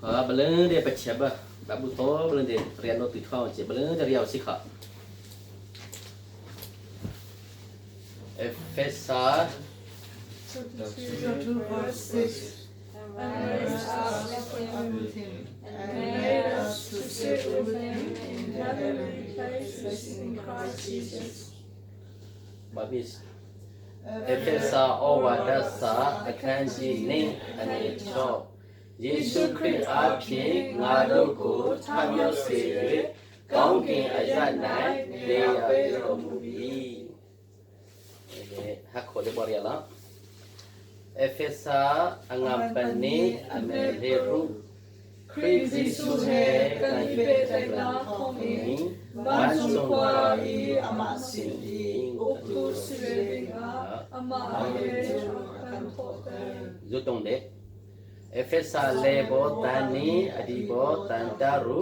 Baleng de pachia ba babu to baleng de rian no tu thong che baleng de riau si kha. Efesa Chapter 2, verse 6. And raised us up with him, and made us to sit with him in heavenly places in Christ Jesus. Babis Efesa ဩဝါဒစာအခန်းကြီးနှင့်အနေ6ယေရှုခရစ်အားဖြင့်ငါတို့ကိုထမြောက်စေ၍ကောင်းကင်အရ၌နေရာပေးတော်မူပြီဟာခေါ်တဲ့ပေါ်ရလား เอเฟซาอังามปนิอเมเลรุคริสต์ Jesu he kan i pehtlaihnak thawngin vancung khua i amah sin i uktu si ve dingah amah he a kan thawhter. ဇုတုံတဲ့เอเฟซาလေဘောတန်နီအဒီဘောတန်တရု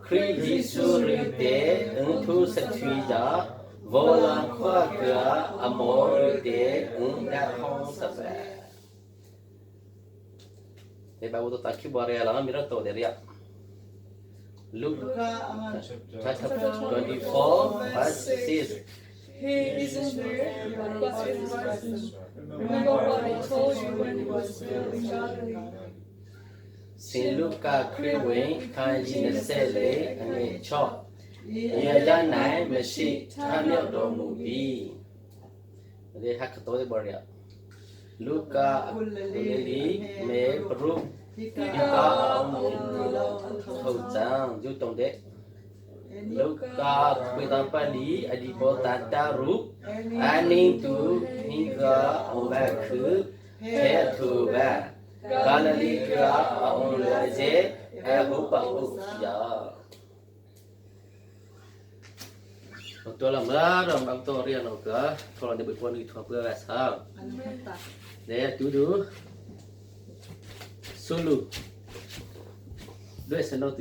ခရစ်ယေရှုရိတေအန်ထုစချွီဇာဝေါလန်ခွာကအမောရိတေအန်ဒဟောစပတေဘာဝတခိဘောရလာမီရတောဒေရလု Chapter 24 verse 6. He isn't there, but is risen. Remember what he told you when he was still in Galilee. စင်လုကာခရစ်ဝင်ခန်းကြီး24အငယ်6ရေရနိုင်မရှိထမြောက်တော်မူပြီဒီဟက်တော်ဒီဘောရလူကာကုလီမေပရုဒီကာအောင်ထုတ်ချံယူတုံတဲ့လူကာခွေတပလီအဒီဘောတတာရုအနိတုဟိကအောင်ဘခုထေထုဘကာလလီကာအောင်လကျေအဟုပဟုယာตัวละมาတော့ဘတော်ရီနောကထော်နေဘပွန်ဒီထော်ပွားဆာနေတူတူဆူလူဒွေစနော